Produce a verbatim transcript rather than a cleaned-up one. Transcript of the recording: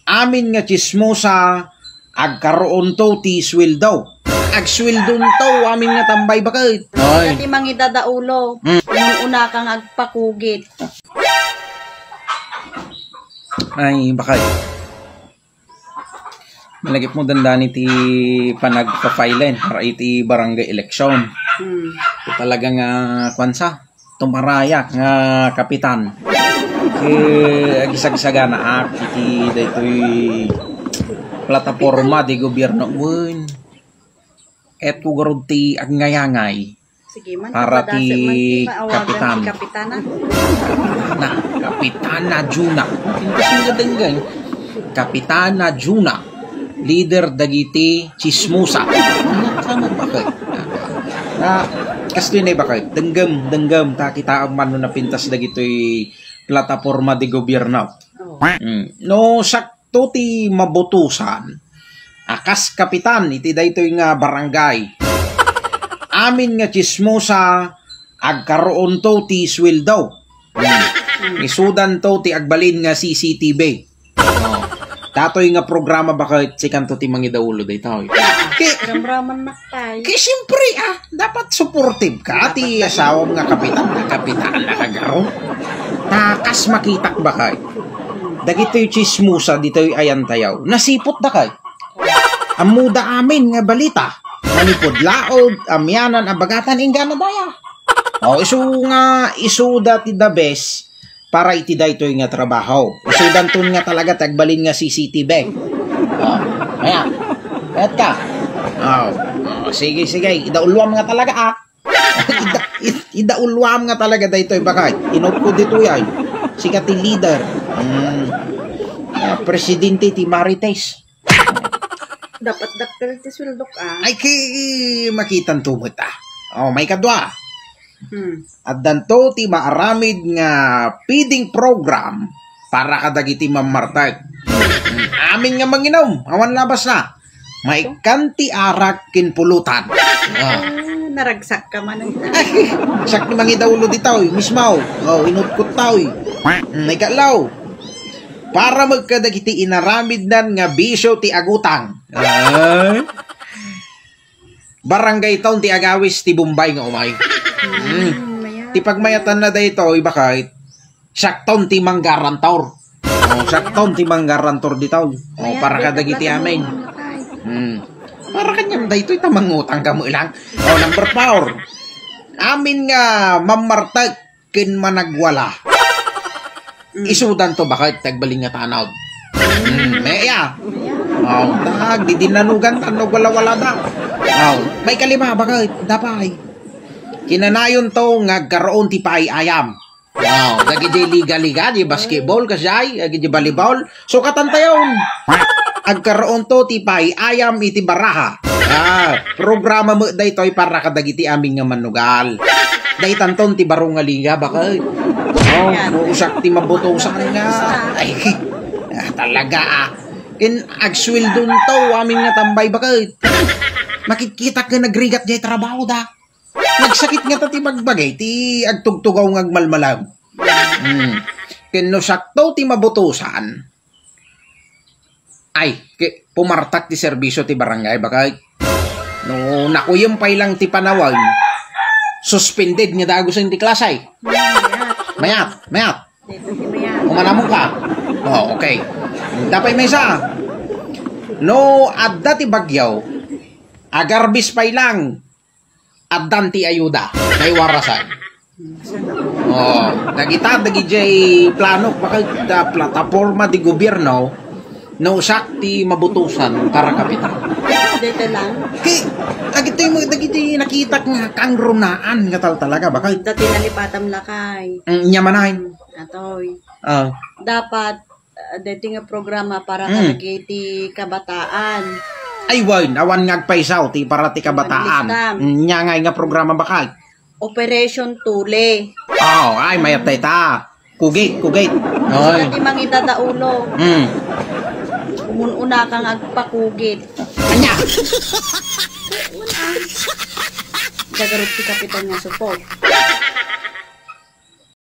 Amin nga tsismosa, agkaroonto ti sueldo. Agsueldonto amin nga tambay, baket. Ay. Dati mangidadaulo. Mm. Umunaka nga agpakugit. Ay, baket. Malagip mo dandani ti panagpa-file para iti barangay election. Hmm. Iti talaga nga, kuwan sa, tumarayak nga kapitan. Ket agisagsaganaak iti daytoy plataporma di gobierno. Wen, ket ugarud ti agnayangay. Sige man, para ti kapadasem man ti maawagan kapitan. Ti kapitana. Kapitana, Kapitana Juna. Pintas mo nga denggen. Kapitana Juna. Leader dagiti chismosa. Ano ka mo, baket? Na, kastoy na, baket. Denggem, denggem. Ta kitaem man no napintas dagitoy plataporma di gobierno. Oh. Mm. No, siak to ti mabutosan a kas kapitan iti daytoy nga barangay. Amin nga chismosa, agkaroonto ti sueldo. Hmm. Isudanto ti agbalin nga C C T V. Oh. Datoy nga programa, baket, sikanto ti mangidaulo daytoy. Ki- Ramraman nakpay. Ki siyempre, ah, dapat supportive ka. Dapat ti lang. Asawam nga kapitan, nga kapitan, nga kagaro. Ta kas makitak, baket. Dagitoy chismosa ditoy ayantayaw. Nasipot da kay. Ammoda amin nga balita. Manipud laod, amianan a bagatan inggana daya. O, isu nga, isuda ti the best para iti daytoy nga trabaho. Isudanton nga talaga ti agbalin nga C C T V. O, ayan. Mayat ka. O, o, sige, sige. Idauloam nga talaga, ah. Ida, id-, idauloam nga talaga daytoy, baket. Inutko ditoy ay. Sika ti leader. Mm. Ah, presidente ti Marites. Dapat dakkel ti sueldok, ah. Ay, ki, makitanto met, ah. O, maikadua. Hmm. Addanto ti maaramid nga feeding program para kadagiti mammartek. Mm, amin nga manginom, awan labasna. Maikkan ti arak ken pulutan. Ah. Ah, naragsak ka man. Ay, siak ti mangidaulo ditoy, mismo. O, inutko toy. Mm, maikatlo. Para met kadagiti inaramidnan nga bisio ti agutang. Ah. Barangay town ti agawis ti Bombay nga umay. Hmm. Hmm, mayat. Ti pagmayatanna daytoy, baket, siak town ti manggarantor. O, siak town ti manggarantor ditoy. O, mayat, para kadagiti amin. Hmm. Para kaniam daytoy ta mangutang ka met lang. O, number four. Amin nga mammartek ken managwala. Mm. Isudanto, baket, ti agbalin nga tanod. Mm, mayat. Mayat. O, ta, agdidinnanugan, ta nagwalawalada. O, maikalima, baket, dapay. Kinanayonto nga agkaroon ti paay-ayam. O, dagiti liga-liga, di basketball, kasjay, dagiti volleyball. Sukatantayon. Agkaroonto ti paay-ayam iti baraha. Ah, programa met daytoy para kadagiti amin nga mannugal. Daytanton ti baro nga liga, baket. O, ayan. No, siak ti mabutosan nga. Ay, ah, talaga, ah. Ken agsueldonto amin nga tambay, baket. Makitkitak nga nagrigat jay trabaho da. Nagsakit ngata ti bagbagay, ti agtugtugaw nga agmalmalam. Hmm. Ken no siakto ti mabutosan, ay, ke-, pumartak ti serbisio ti barangay, baket. No nakuyem pay lang ti panawen, suspended nga dagusen ti klase. Mayat, mayat. Dito si Mayan. Umanamon ka. O, okay. Dapay maysa. No adda ti bagyo, agarbis pay lang. Addan ti ayuda, maiwarasan. O, dagita, dagidiay planok, baket, da plataporma di gobierno, no siak ti mabutosan para kapitan. Dito lang. Ki, dagitoy mo, dagitoy nakitak nga kangrunaan nga tal talaga, baket. Dati nalipatam lakay. Mm, nyamanay. Atoy. Ah. Dapat, ah, deti nga programa para, mm, kadagiti kabataan. Ay, wen, awan nga agpaysaw ti para ti kabataan. Panlista. Mm, nya ngay nga programa, baket. Operation Tule. O, ay, mayat dayta. Kugit, kugit. Sika ti mangidadaulo. Mm. Umun-unaka nga agpakugit. Ania? Dagarot ti kapitan nga support.